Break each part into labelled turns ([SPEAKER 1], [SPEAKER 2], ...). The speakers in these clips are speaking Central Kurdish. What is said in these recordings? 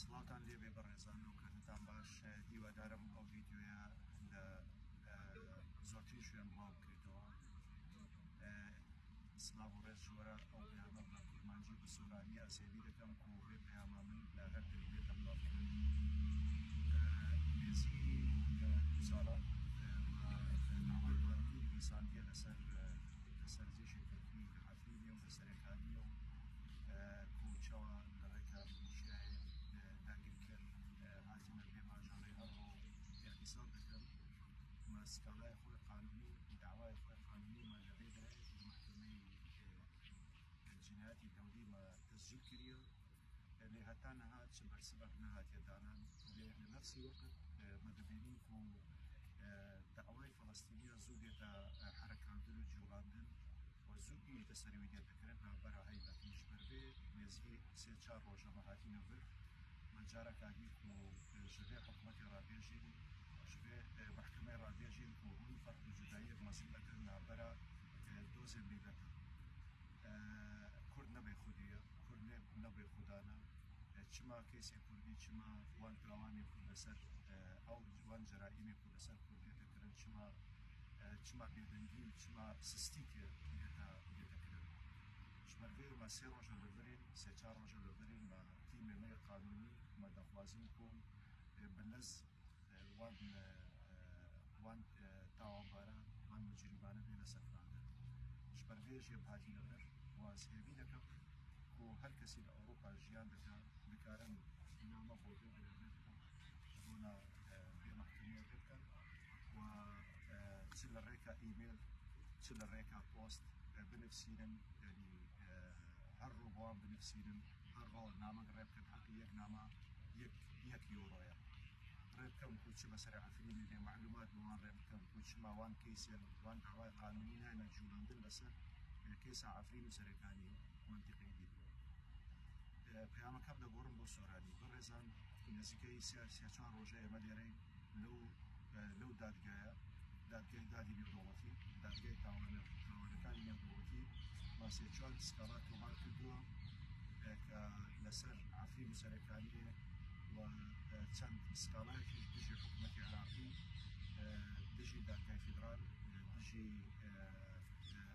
[SPEAKER 1] سڵاوتان لێبێ بەڕێزان و کاتتان باش. هیوادارم ئەو ڤیدیۆیە لە زۆرترین شوێن بڵاو بکرێتەوە. سڵاو و ڕێز ژۆرە ئەو پەیامە بە کورمانجی و بە سۆرانی ئەزێبی دەکەم و بێ پەیامە من لە هەر دەری بێتە بڵاو بکرێت. نێزی 2 ساڵە داوای قانونی نویساندیە لەسەر لەسەر جێشی تورکی لە عەفرینێ و لە سەرێکانیە و کوچەوە لە ڕێکا میلیشیای داگیرکەر هاتنە بێ باژاڕی هەڕۆ اغتصاب دەکەن. ما سکاڵای خۆی قانونی داوای خۆی قانونی ما لە بێدرێ لە محکمەی جنایاتی دەولی ما تسجیل کریە، لێ هەتا نەها چ بەرسبەک نەهاتیە دانان. لێ لە نفسی وەقت مە دەبینین کو داوای فەلەستینیە زوو دێتە حرەکاندن و جوڵاندن و زوو ئیش دەسەروی دێتەکردن نابەرا هەیبەتیش بەربێ نێزی 3-4 ڕۆژە مە هاتینە ڤر مە جارەکا دی کو ژڤێ حکومەتی ڕابێژین ژڤێ محکمەی ڕابێژین کو هون فەرق و جوداییەک مەزن دەکەن نابەرا دۆزێ میلەتە. کورد نەبێ خودیە، کورد نەبێ خودانە. چما کەیسێ کوردی، چما وان تاوانێ کو لەسەر ئەو وان جەرائیمێ کو لەسەر کورد دێتەکردن، چما چما بێدەنگی و چما سستی تێ دێتەکردن. ژمەرگەی مە 3 ڕۆژە لە ڤرین، 3-4 ڕۆژە لە ڤرین مە تیمێ مەی قانونی مە دەخوازین کۆم بە لەز وان وان تاوانبارە وان مجریمانە بێنە سەرفراندن. ژمەرگەیش یە هاتینە ڤر واز هێوی دەکەم و هەر کەسی لە ئەوروپا ژیان دەکا دکارن نامە بۆ بێ بکەن بۆنا بێ مەحکەمەیە بێ بکەن و چ لە ڕێکا ئیمێل چ لە ڕێکا پۆست بنفسیرن، یعنی هەر ڕۆبوان بنفسیرن، هەر ڕۆ نامە ڕێ بکەن. حەقی یەک نامە یەک یۆرۆیە. ڕێ بکەم و چ بەسەر عەفرینێ بێ معلومات بۆوان ڕێ بکەم و چ ماوان کەیسێن وان داوای قانونی نایمە جوڵاندن لەسەر کەیسا عەفرین و سەرەکانی منطقەی دی. پەیامەکەم دەگۆڕم بۆ سۆرانی. بەڕێزان نزیکەی 3-4 ڕۆژە ئێمە لێرەین لەو دادگایە، دادگای دادی نێودەوڵەتی، دادگای تاوانەکانی نێودەوڵەتی ما 3-4 سکاڵا تۆمار کردووە کە لەسەر عەفرین و سەرەکانیە و چەند سکاڵایەکیش دژی حکوومەتی عێراقی، دژی دادگای فیدرال، دژی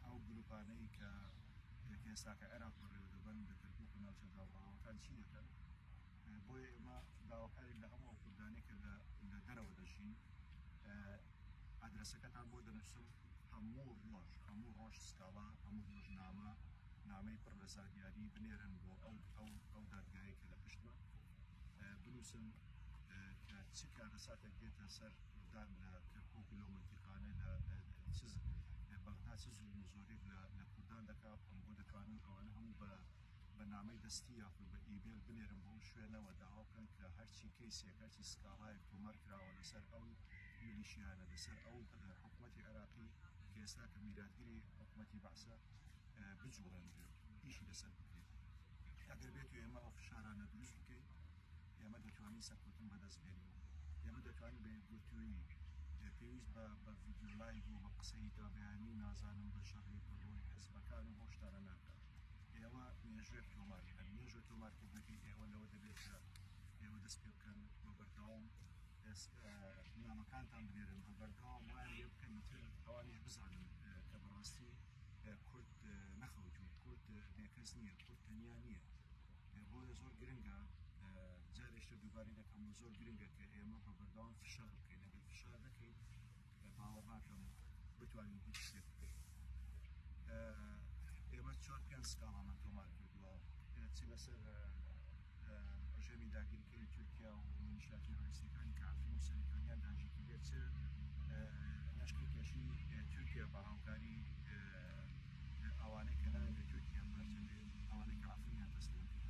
[SPEAKER 1] ئەو گروپانەی کە ئێستاکە عێراق بەڕێوە دەبەن لە کەرکوک و ناوچە داوڕاوەکان چی دەکەن. بۆیە ئێمە داواکاری لە هەموو ئەو کوردانەی کە لە دەرەوە دەژین ئادرەسەکەتان بۆ دەنووسم. هەموو ڕۆژ هەموو ڕۆژ سکاڵا، هەموو ڕۆژ نامە، نامەی پڕ لە زانیاری بنێرن بۆ ئەو ئەو ئەو دادگایە کە لە پشتمە. بنووسن کە چ کارەساتێک دێتە سەر کوردان لە کەرکوک لەو منتیقانە، لە چ بەغدا چ زوڵم و زۆرێک لە کوردان دەکا. بۆ دەتوانن ئەوانە هەموو بە نامەی دەستی یاخود بە ئیمێل بنێرن بۆ شوێنەوە، داوا بکەن کە هەرچی کەیسێک هەرچی سکاڵایەک تۆمار کراوە لەسەر ئەو میلیشیانە، لەسەر ئەو حکوومەتی عێراقی کە ئێستا کە میراتگری حکوومەتی بەعسە بجوڵێنرێت، ئیشی لەسەر بکرێت. ئەگەر بێت و ئێمە ئەو فشارانە دروست بکەین، ئێمە دەتوانین سەرکەوتن بەدەست بێنین. ئێمە دەتوانین بە یەکگرتوویی، پێویست بە ڤیدیۆ live و بە قسەی تابیانی و نازانم بە شەڕی بڕۆی حزبەکان و بۆ شتانە ناکات. ئێوە مێژوێک تۆمار بکەن. مێژوە تۆمارکردنەکەی ئێوە لەوە دەبێت کە ئێوە دەست پێ بکەن بە بەردەوام نامەکانتان بنێرن، بە بەردەوام وایان لێ بکەن تر ئەوانیش بزانن کە بەڕاستی کورد نەخەوتووە، کورد بێکەس نییە، کورد تەنیا نییە. بۆیە زۆر گرنگە، جارێکتر دووبارەی دەکەم و زۆر گرنگە کە ئێمە بە بەردەوام فشار بکەین. ئەگەر فشار نەکەین باوەڕ ناکەم بتوانین هیچ شتێک بکەین. ئێمە 4-5 سکاڵامان تۆمار کردووە، چ لەسەر ڕژێمی داگیرکەری تورکیا و میلیشیا تیرۆریستەکانی کە عەفرین و سەرەکانیان داگیر کردێت، چ لەشکرکێشی تورکیا بە هاوکاری ئەوانەی کە ناوێت تورکیا پارچە بێت، ئەوانەی کە عەفرینیان تەسلیم کرد.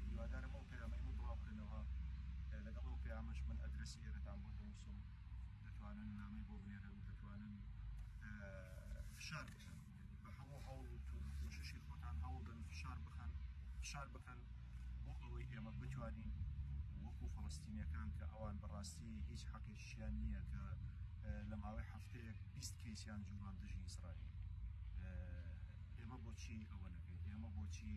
[SPEAKER 1] هیوادارم ئەو پەیامەی من بڵاو بکەنەوە. لەگەڵ ئەو پەیامەش من ئەدرەسی ئێرەتان بۆ دەنووسم، دەتوانن نامەی بۆ بنێرن، دەتوانن فشار بکەن بە هەموو هەوڵ و کۆششی خۆتان هەوڵدەن فشار بخەن، فشار بکەن بۆ ئەوەی ئێمە بتوانین وەکو فەڵەستینیەکان کە ئەوان بەڕاستی هیچ حەقێکیان نییە کە لە ماوەی هەفتەیەک 20 کەیسیان جوڵان دژی ئیسرائیل. ئێمە بۆچی ئەوە نەکەین؟ ئێمە بۆچی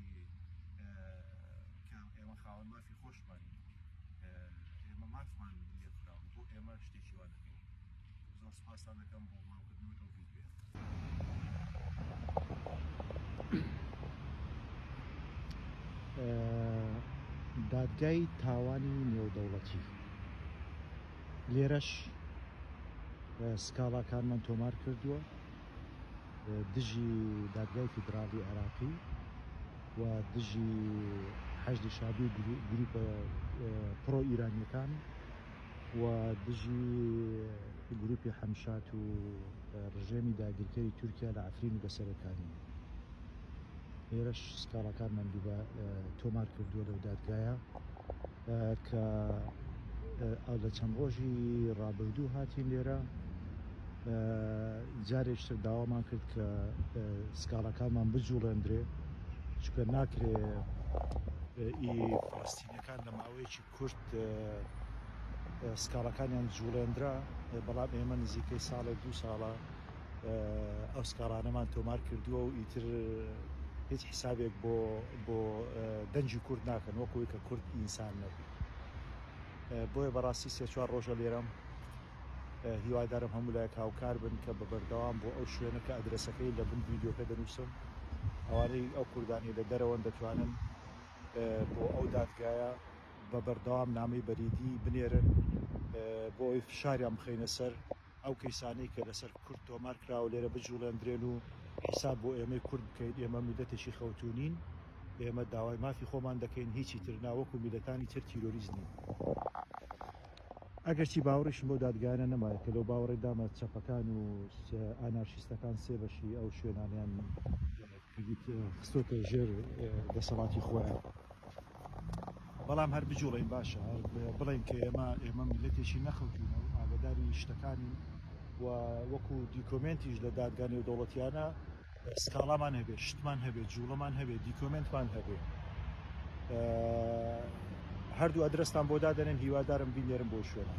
[SPEAKER 1] کە کە ئێمە خاوەن مافی خۆشمانین، ئێمە مافمان لێخوراوە، بۆ ئێمە شتێکی وا دەکەین. زۆر سوپاستان دەکەم بۆ بڵاوکردنەوەی ئەو ڤیدیۆیە.
[SPEAKER 2] دادگای تاوانی نێودەوڵەتی لێرەش سکاڵاکانمان تۆمار کردووە دژی دادگای فیدراڵی عێراقی و دژی حەشدی شابی و گروپە پرۆ ئیرانیەکان و دژی گروپی حەمشات و ڕژێمی داگیرکەری تورکیا لە عەفرین و لە سەرێکانی. لێرەش سکاڵاکانمان دووبە تۆمار کردووە لەو دادگایە کە لە چەند ڕۆژی ڕابردوو هاتین لێرە جارێکتر داوامان کرد کە سکاڵاکانمان بجوڵێندرێ چونکە ناکرێ ئی فلستینەکان لە ماوەیەکی کورت سکاڵاکانیان جوڵێندرا بەڵام ئێمە نزیکەی ساڵێک دوو ساڵە ئەو سکاڵانەمان تۆمار کردووە و ئیتر هیچ حسابێک بۆ بۆ دەنگی کورد ناکەن وەکوی کە کورد ئینسان نەبوو بۆیە بەڕاستی سێ چوار ڕۆژە لێرەم هیوادارم هەموو لایەک هاوکار بن کە بە بەردەوام بۆ ئەو شوێنە کە ئەدرەسەکەی لە بن ڤیدیۆکە دەنووسم ئەوانەی ئەو کوردانی لە دەرەوەن دەتوانن بۆ ئەو دادگایە بە بەردەوام نامەی بەریدی بنێرن بۆ ئەوی فشاریان بخەینە سەر ئەو کەیسانەی کە لەسەر کورد تۆمار کراوە لێرە بجوڵێندرێن و حیساب بۆ ئێمەی کورد بکەین، ئێمە میللەتێکی خەوتوو نین، ئێمە داوای مافی خۆمان دەکەین هیچی تر نا، وەکو میللەتانی تر تیرۆریست نین. ئەگەرچی باوەڕیشم بەو دادگایانە نەمایە کە لەو باوەڕەی دامە چەپەکان و ئانارشیستەکان سێ بەشی ئەو شوێنانەیان خستۆتە ژێر دەسەڵاتی خۆیان. بەڵام هەر بجوڵێین باشە هەر بڵێین کە ئێمە ئێمە میلەتێکی نەخەوتوینە و ئاگاداری شتەکانین و وەکو دیکۆمێنتیش لە دادگا نێودەوڵەتیانە سکاڵامان هەبێ شتمان هەبێ جوڵەمان هەبێ دیکۆمێنتمان هەبێ هەردوو ئەدرەستان بۆ دادەنێن هیوادارم بینێرم بۆ شوێنە.